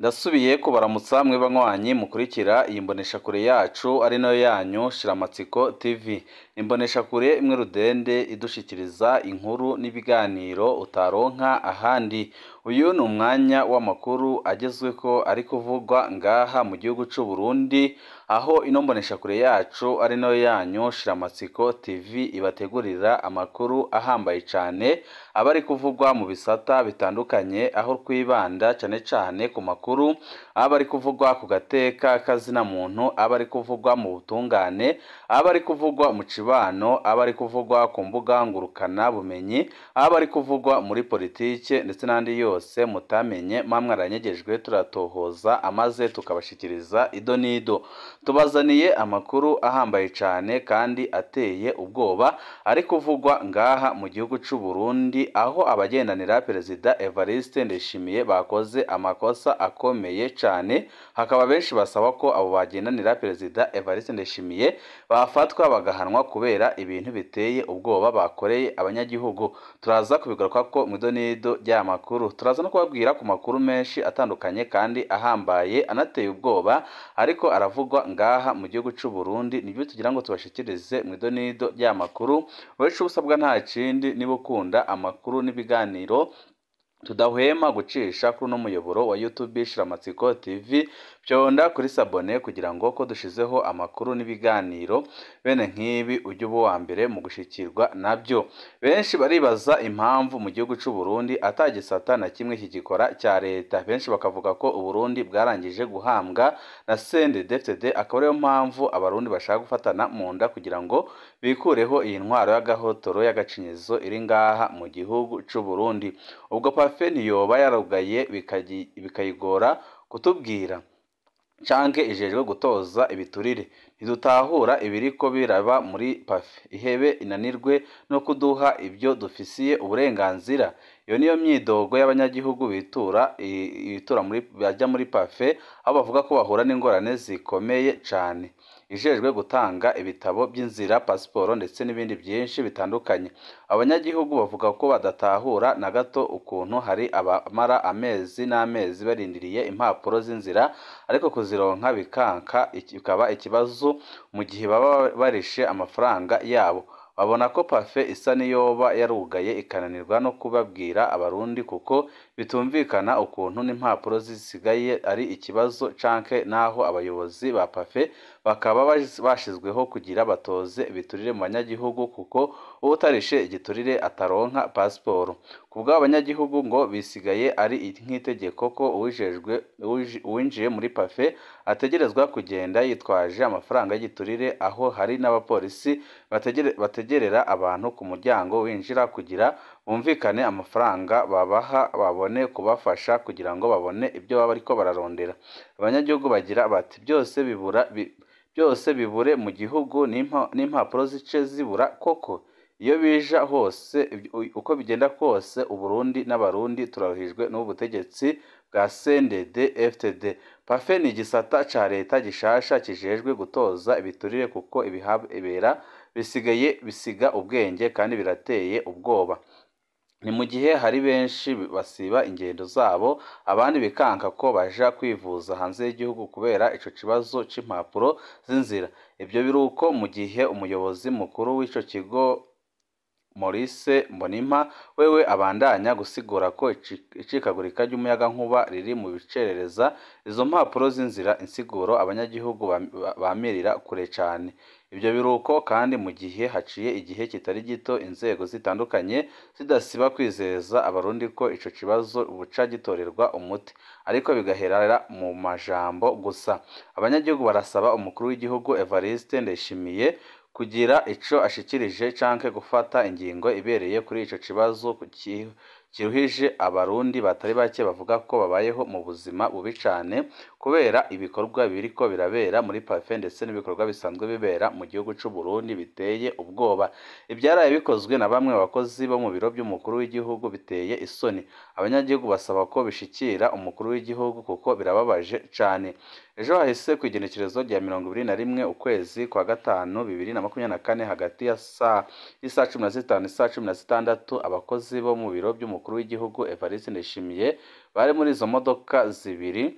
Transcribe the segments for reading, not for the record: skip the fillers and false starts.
Ndasubiye kubaramutsa mwe banywanyi mukurikira iyi mboneshakure yacu ari nayo yanyu Shiramatsiko TV. Imboneshakure imwe rudende idushikiriza inkuru n'ibiganiro utaronka ahandi. Uyu ni umwanya w'amakuru agezweko ari kuvugwa ngaha mu gihugu c'u Burundi, aho ino mboneshakure yacu ari nayo yanyu Shiramatsiko TV ibategurira amakuru ahambaye cane aba ari kuvugwa mu bisata bitandukanye, aho twibanda cane cane ku makuru aba ari kuvugwa ku gateka kazina muntu, aba ari kuvugwa mu butungane, aba ari kuvugwa mu cibano, aba ari kuvugwa ku mbuga ngurukana bumenyi, aba ari kuvugwa muri politike ndetse n'andi yose mutamenye mwamwe aranyegejwe, turatohoza amaze tukabashikiriza ido n'ido. Tubazaniye amakuru ahambaye cane kandi ateye ubwoba ari kuvugwa ngaha mu gihugu c'u Burundi, aho abagendanira Perezida Evariste Ndayishimiye bakoze amakosa akomeye cane, hakaba benshi basaba ko abo bagendanira Perezida Evariste Ndayishimiye bafatwa bagahanwa kubera ibintu biteye ubwoba bakoreye abanyagihugu. Turaza kubigaruka ko mu idonido ry'aya makuru, turaza no kubabwira ku makuru menshi atandukanye kandi ahambaye anateye ubwoba ariko aravugwa ngaha mu gihugu c'u Burundi. Nibyo tugira ngo tubashikirize mu idonido ry'aya makuru. Wewe usabwa nta kindi niba ukunda amakuru n'ibiganiro tudahwema gucisha kuri uno muyoboro wa YouTube Shiramatsiko TV, fyonda kuri sabone kugira ngo ko dushizeho amakuru n'ibiganiro bene nk'ibi ujye uba uwa mbere mu gushikirwa nabyo. Benshi baribaza impamvu mu gihugu c'u Burundi atagisata na kimwe kigikora cya leta. Benshi bakavuga ko Uburundi bwarangije guhambwa na CNDD-FDD, akaba ariyo mpamvu abarundi bashaka gufatana mu nda kugira ngo bikureho iyi ntwaro y'agahotoro y'agacinyizo iri ngaha mu gihugu c'u Burundi. Ubwo PAFE ntiyoba yarugaye bikayigora kutubwira canke ijejwe gutoza ibiturire. Ntidutahura ibiriko biraba muri PAFE, ihebe inanirwe no kuduha ibyo dufisiye uburenganzira. Iyo niyo myidogo y'abanyagihugu bitura muri bajya muri PAFE, aho bavuga ko bahura n'ingorane zikomeye cane. Ijejwe gutanga ibitabo by'inzira, pasiporo ndetse n'ibindi byinshi bitandukanye. Abanyagihugu bavuga ko badatahura na gato ukuntu hari abamara amezi n'amezi barindiriye impapuro z'inzira ariko kuzironka bikanka, bikaba ikibazo mu gihe baba barishe amafaranga yabo. Babona ko PAFE isa n'iyoba yarugaye ikananirwa no kubabwira abarundi, kuko bitumvikana ukuntu n'impapuro zisigaye ari ikibazo, canke naho abayobozi ba PAFE bakaba bashizweho kugira batoze ibiturire mu banyagihugu, kuko uwutarishe igiturire ataronka pasiporo. Kubw'abo banyagihugu ngo bisigaye ari nk'itegeko ko uwinjiye muri PAFE ategerezwa kugenda yitwaje amafaranga y'igiturire, aho hari n'abapolisi bategerera abantu ku muryango winjira kugira bumvikane amafaranga babaha babone kubafasha kugira ngo babone ibyo baba bariko bararondera. Abanyagihugu bagira bati byose bibure mu gihugu n'impapuro zice zibura koko. Iyo bija hose uko bigenda kose, Uburundi n'abarundi turaruhijwe n'ubu butegetsi bwa CNDD-FDD. PAFE ni igisata ca leta gishasha kijejwe gutoza ibiturire, kuko ibihabera bisigaye bisiga ubwenge kandi birateye ubwoba. Ni mu gihe hari benshi basiba ingendo zabo, abandi bikanka ko baja kwivuza hanze y'igihugu kubera ico kibazo c'impapuro z'inzira. Ibyo biruko mu gihe umuyobozi mukuru w'ico kigo Maurice Mbonimpa wewe abandanya gusigura ko icikagurika ry'umuyagankuba riri mu bicerereza izo mpapuro z'inzira, insiguro abanyagihugu bamirira kure cane. Ibyo biruko kandi mu gihe haciye igihe kitari gito inzego zitandukanye zidasiba kwizeza abarundi ko ico kibazo buca gitorerwa umuti, ariko bigaherera mu majambo gusa. Abanyagihugu barasaba umukuru w'igihugu Evariste Ndayishimiye kugira ico ashikirije canke gufata ingingo ibereye kuri ico kibazo kiruhije abarundi batari bake bavuga ko babayeho mu buzima bubi cane kubera ibikorwa biriko birabera muri PAFE ndetse n'ibikorwa bisanzwe bibera mu gihugu c'u Burundi biteye ubwoba. Ibyaraye bikozwe na bamwe bakozi bo mu biro by'umukuru w'igihugu biteye isoni. Abanyagihugu basaba ko bishikira umukuru w'igihugu kuko birababaje cane. Ejo hahise ku igenekerezo rya 21 ukwezi kwa gatanu 2024 hagati ya saa 15 isaa 16 abakozi bo mu biro by'umukuru w'igihugu Evariste Ndayishimiye bari muri izo modoka zibiri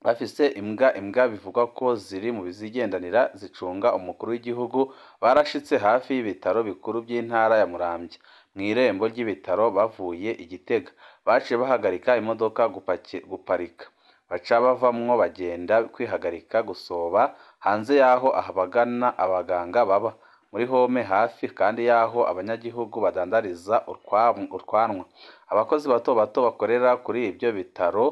Bafise imbwa bivugwa ko ziri mu bizigendanira zicunga umukuru w'igihugu barashitse hafi y'ibitaro bikuru by'intara ya Muramvya. Mw'irembo ry'ibitaro bavuye i Gitega baciye bahagarika imodoka guparika, baca bavamwo bagenda kwihagarika gusoba hanze y'aho abagana abaganga baba, muri home hafi kandi y'aho abanyagihugu badandariza utwanwa. Abakozi bato bato bakorera kuri ibyo bitaro,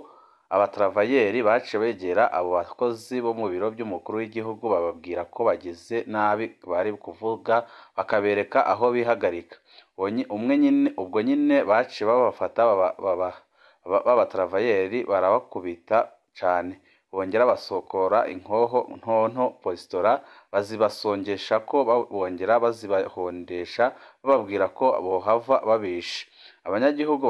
abatravayeri, baciye begera abo bakozi bo mu biro by'umukuru w'igihugu bababwira ko bagize nabi bari kuvuga bakabereka aho bihagarika. Ubwo nyine baciye babafata b'abatravayeri barabakubita cane, bongera basokora inkoho ntonto positora bazibasongeshako, bongera bazibahondesha bababwira ko bohava babishe. Abanyagihugu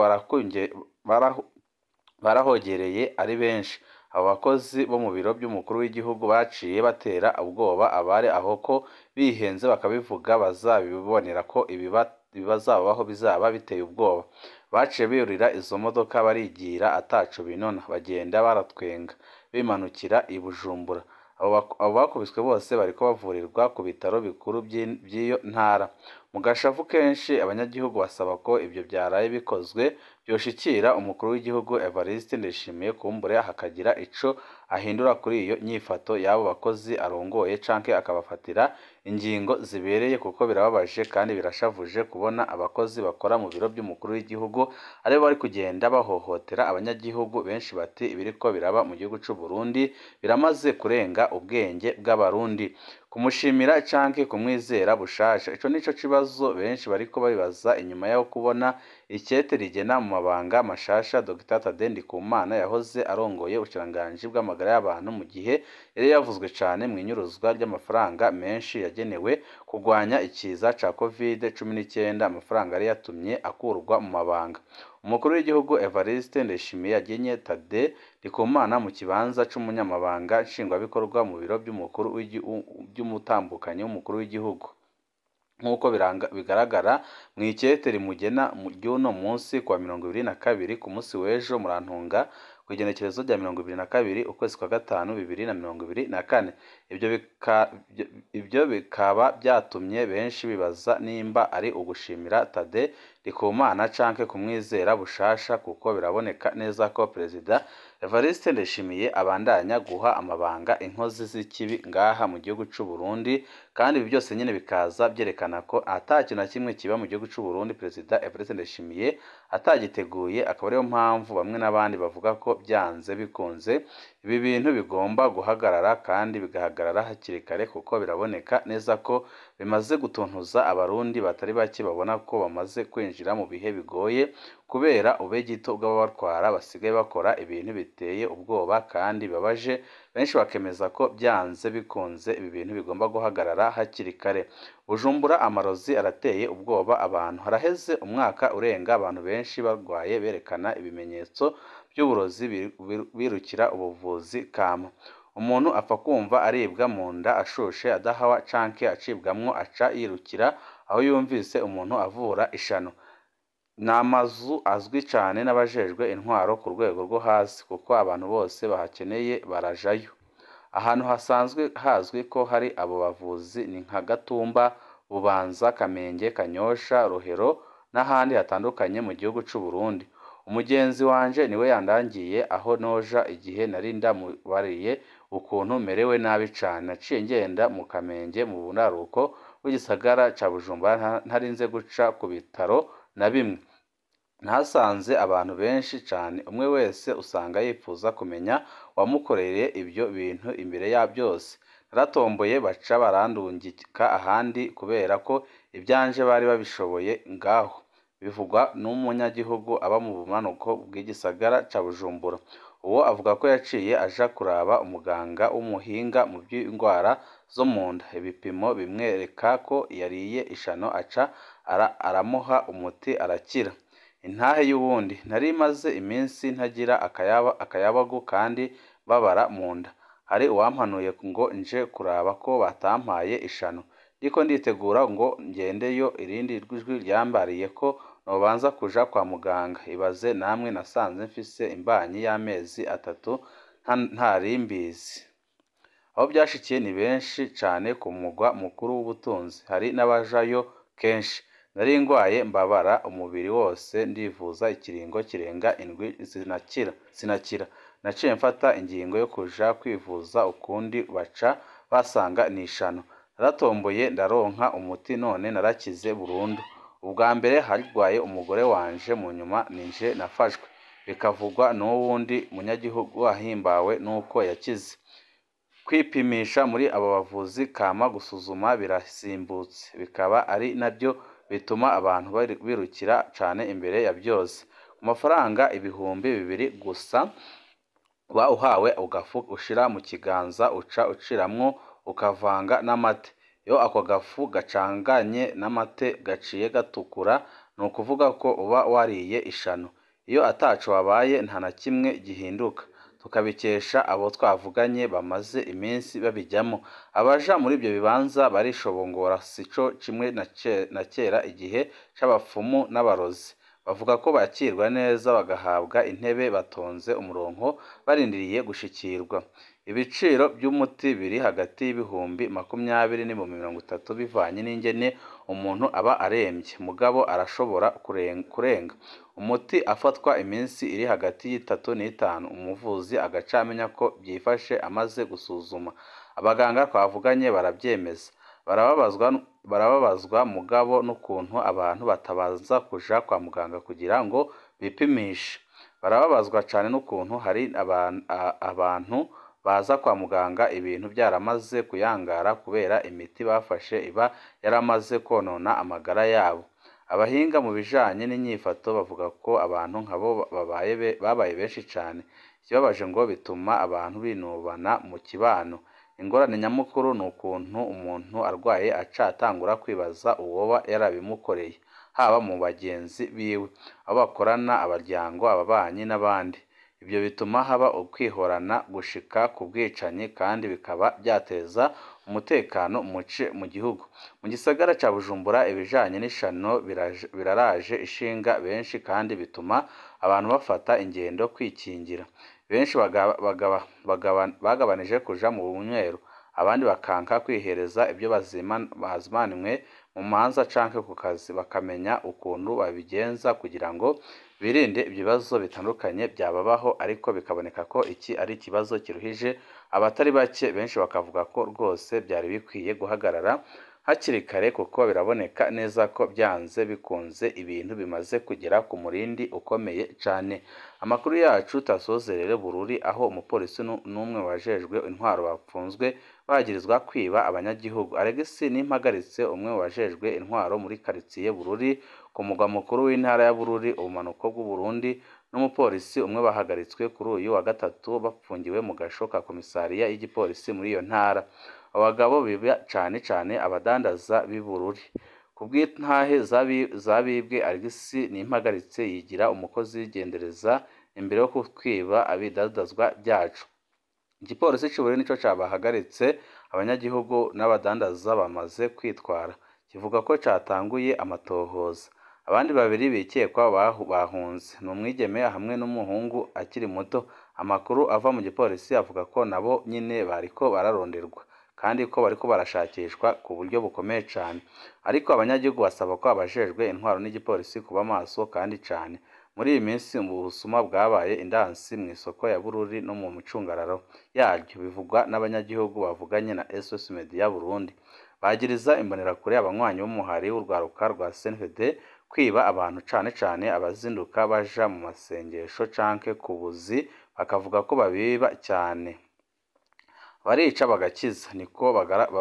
barahogereye ari benshi. Abo bakozi bo mu biro by'umukuru w'igihugu baciye batera ubwoba abari aho ko bihenze bakabivuga bazabibonera ko ibibazabaho bizaba biteye ubwoba. Baciye birurira izo modoka barigira ataco binona, bagenda baratwenga bimanukira i Bujumbura. Abo bakubiswe bose bariko bavurirwa ku bitaro bikuru by'iyo ntara. Mu gashavu kenshi abanyagihugu basaba ko ivyo vyaraye bikozwe vyoshikira umukuru w'igihugu Evariste Ndayishimiye, kumbure hakagira ico ahindura kuri iyo nyifato y'abo bakozi arongoye canke akabafatira ingingo zibereye, kuko birababaje kandi birashavuje kubona abakozi bakora mu biro by'umukuru w'igihugu aribo bari kugenda bahohotera abanyagihugu. Benshi bati ibiriko biraba mu gihugu c'u Burundi biramaze kurenga ubwenge bw'abarundi. Kumushimira canke kumwizera bushasha, ico nico kibazo benshi bariko babibaza inyuma yo kubona ikete rigena mu mabanga mashasha Dr Thaddée Ndikumana yahoze arongoye ubushikiranganji bw'amagara y'abantu, mu gihe yari yavuzwe cane mw'inyuruzwa ry'amafaranga menshi yagenewe kurwanya ikiza ca Covid-19, amafaranga yari yatumye akurwa mu mabanga. Umukuru w'igihugu Evariste Ndayishimiye yagenye Thaddée Ndikumana mu kibanza c'umunyamabanga nshingwabikorwa mu biro by'umukuru by'umutambukanyi w'umukuru w'igihugu, nk'uko bigaragara mw'ikete rimugena ry'uno munsi kuwa 22 ku munsi w'ejo, Murantunga, kw'igenekerezo rya 22 ukwezi kwa gatanu 2024. Ivyo bikaba vyatumye benshi bibaza nimba ari ugushimira Thaddée Ndikumana canke kumwizera bushasha, kuko biraboneka neza ko Perezida Evariste Ndayishimiye abandanya guha amabanga inkozi z'ikibi ngaha mu gihugu c'u Burundi, kandi ibi byose nyene bikaza vyerekana ko ata kintu na kimwe kiba mu gihugu c'u Burundi Perezida Evariste Ndayishimiye atagiteguye. Akaba ariyo mpamvu bamwe n'abandi bavuga ko byanze bikunze ibi bintu bigomba guhagarara, kandi bigahagarara hakiri kare, kuko biraboneka neza ko bimaze gutuntuza abarundi batari bake babona ko bamaze kwinjira mu bihe bigoye kubera ubegito bw'ababatwara basigaye bakora ibintu biteye ubwoba kandi bibabaje. Benshi bakemeza ko byanze bikunze ibi bintu bigomba guhagarara hakiri kare. Bujumbura amarozi arateye ubwoba abantu. Haraheze umwaka urenga abantu benshi barwaye berekana ibimenyetso by'uburozi birukira ubuvuzi kama. Umuntu apfa kumva aribwa mu nda, ashushe, adahawa canke acibwamwo, aca yirukira aho yumvise umuntu avura ishano. Ni amazu azwi cane n'abajejwe intwaro ku rwego rwo hasi, kuko abantu bose bahakeneye barajayo. Ahantu hasanzwe hazwi ko hari abo bavuzi ni nka Gatumba, Bubanza, Kamenge, Kanyosha, Rohero n'ahandi hatandukanye mu gihugu c'u Burundi. Umugenzi wanje niwe yandangiye aho noja igihe nari ndamubariye ukuntu merewe nabi cane. Naciye ngenda mu Kamenge mu buraruko bw'igisagara ca Bujumbura, ntarinze guca ku bitaro na bimwe. Nahasanze abantu benshi cane, umwe wese usanga yifuza kumenya uwamukoreye ibyo bintu imbere ya byose. Naratomboye baca barandungika ahandi kubera ko ivyanje bari babishoboye ngaho. Bivugwa n'umunyagihugu aba mu bumanuko bw'igisagara ca Bujumbura. Uwo avuga ko yaciye aja kuraba umuganga w'umuhinga mu vy'indwara zo mu nda, ibipimo bimwereka ko yariye ishano, aca aramuha umuti arakira. Intahe y'uwundi: nari maze iminsi ntagira akayabagu kandi mbabara mu nda. Hari uwampanuye ngo nje kuraba ko batampaye ishano. Ndiko nditegura ngo ngendeyo, irindi jwi ryambariye ko nobanza kuja kwa muganga. Ibaze namwe, nasanze mfise imbanyi y'amezi 3. ntari mbizi. Aho byashikiye ni benshi cane ku mugwa mukuru w'ubutunzi, hari n'abajayo kenshi. Nari ngwaye mbabara umubiri wose, ndivuza ikiringo kirenga indwi sinakira. Naciye mfata ingingo yo kuja kwivuza ukundi, baca basanga n'ishano. Naratomboye ndaronka umuti none narakize burundu. Ubwa mbere harwaye umugore wanje, mu nyuma nije nafashwe. Bikavugwa n'uwundi munyagihugu ahimbawe n'uko yakize. Kwipimisha muri abo bavuzi kama gusuzuma birasimbutse, bikaba ari nabyo bituma abantu birukira cane imbere ya byose. Ku mafaranga 2000 gusa uba uhawe agafu ushira mu kiganza, uca uciramwo ukavanga n'amate. Iyo ako gafu gacanganye n'amate gaciye gatukura, ni ukuvuga ko uba wariye ishano. Iyo ataco wabaye nta na kimwe gihinduka. Tukabikesha abo twavuganye bamaze iminsi babijyamo. Abaja muri ibyo bibanza barishobongora, sico kimwe na kera igihe c'abapfumu n'abarozi. Bavuga ko bakirwa neza bagahabwa intebe batonze umurongo barindiriye gushikirwa. Ibiciro by'umuti biri hagati y'20,000 n'ibihumbi 30 bivanye n'ingene umuntu aba aremvye, mugabo arashobora kurenga. Umuti afatwa iminsi iri hagati y'3 n'5, umuvuzi agaca amenya ko vyifashe amaze gusuzuma. Abaganga twavuganye baravyemeza. Barababazwa mugabo n'ukuntu abantu batabanza kuja kwa muganga kugira ngo bipimishe. Barababazwa cane n'ukuntu hari abantu baza kwa muganga ibintu byaramaze kuyangara kubera imiti bafashe iba yaramaze konona amagara yabo. Abahinga mu bijanye n'inyifato bavuga ko abantu nkabo babaye benshi cane. Ikibabaje ngo bituma abantu binubana mu kibano. Ingorane nyamukuru ni ukuntu umuntu arwaye aca atangura kwibaza uwoba yarabimukoreye, haba mu bagenzi biwe, abo bakorana, abaryango, ababanyi n'abandi. Ibyo bituma haba ukwihorana gushika ku bwicanyi kandi bikaba byateza umutekano muke mu gihugu. Mu gisagara ca Bujumbura ibijanye n'ishano biraraje ishinga benshi kandi bituma abantu bafata ingendo kwikingira. Benshi bagabanije kuja mu bunywero, abandi bakanka kwihereza ibyo bazimanywe mu manza canke ku kazi, bakamenya ukuntu babigenza kugira ngo birinde ibibazo bitandukanye byababaho, ariko bikaboneka ko iki ari ikibazo kiruhije abatari bake. Benshi bakavuga ko rwose byari bikwiye guhagarara hakiri kare kuko biraboneka neza ko byanze bikunze ibintu bimaze kugera ku murindi ukomeye cane. Amakuru yacu tasozerere Bururi, aho umupolisi n'umwe wajejwe intwaro bapfunzwe bagirizwa kwiba abanyagihugu. Alex Nimpagaritse, umwe mu bajejwe intwaro muri karitsiye Bururi ku mugwa mukuru w'intara ya Bururi, ubumanuko bw'Uburundi, n'umupolisi umwe bahagaritswe kuri uyu wa gatatu bapfungiwe mu gasho ka komisariya y'igipolisi muri iyo ntara. Abagabo biba cane cane abadandaza b'i Bururi. Ku bw'intahe zabibwe, Alex Nimpagaritse yigira umukozi w'igendereza imbere yo kutwiba abidandazwa byacu. Igipolisi c'u Burundi nico cabahagaritse, abanyagihugu n'abadandaza bamaze kwitwara. Kivuga ko catanguye amatohoza. Abandi babiri bikekwa bahunze, ni umwigeme hamwe n'umuhungu akiri muto. Amakuru ava mu gipolisi avuga ko nabo nyene bariko bararonderwa kandi ko bariko barashakishwa ku buryo bukomeye cane. Ariko abanyagihugu basaba ko abajejwe intwaro n'igipolisi kuba maso kandi cane. Muri iyi minsi ubusuma bwabaye indansi mw'isoko ya Bururi no mu micungararo yaryo, bivugwa n'abanyagihugu bavuganye na SOS Media Burundi. Bagiriza imbonerakure abanywanyi b'umuhari w'urwaruka rwa CNDD kwiba abantu cane cane abazinduka baja mu masengesho canke ku buzi, bakavuga ko babiba cane. Barica bagakiza, niko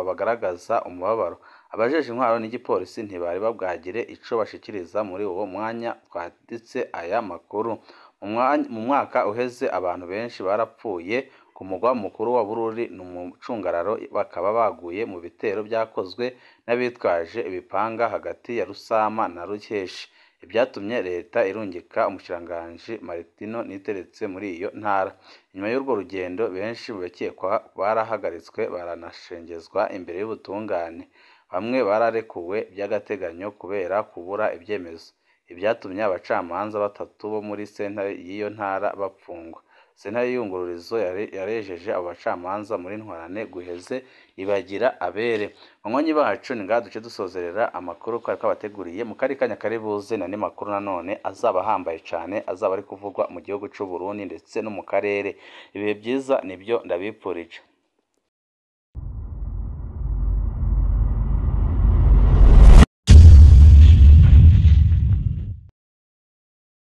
bagaragaza umubabaro. Abajeje intwaro n'igipolisi ntibari babwagire ico bashikiriza muri uwo mwanya twanditse aya makuru. Mu mwaka uheze abantu benshi barapfuye ku mugwa mukuru wa Bururi no mu micungararo, bakaba baguye mu bitero vyakozwe n'abitwaje ibipanga hagati ya Rusama na Rukeshi, ivyatumye leta irungika umushikiranganji Martino Niteretse muri iyo ntara. Inyuma y'urwo rugendo benshi mu bakekwa barahagaritswe baranashengezwa imbere y'ubutungane. Bamwe bararekuwe vy'agateganyo kubera kubura ivyemezo, ivyatumye abacamanza batatu bo muri sentare y'iyo ntara bapfungwa. Sentare y'iyungururizo yarejeje abo bacamanza muri ntwarane guheze ibagira abere. Banywanyi bacu, ni ngaha duce dusozerera amakuru twari twabateguriye. Mu kari kanya kari buze n'andi makuru nanone azaba ahambaye cane, azaba ari kuvugwa mu gihugu c'u Burundi ndetse no mu karere. Ibihe byiza nibyo ndabipfurije.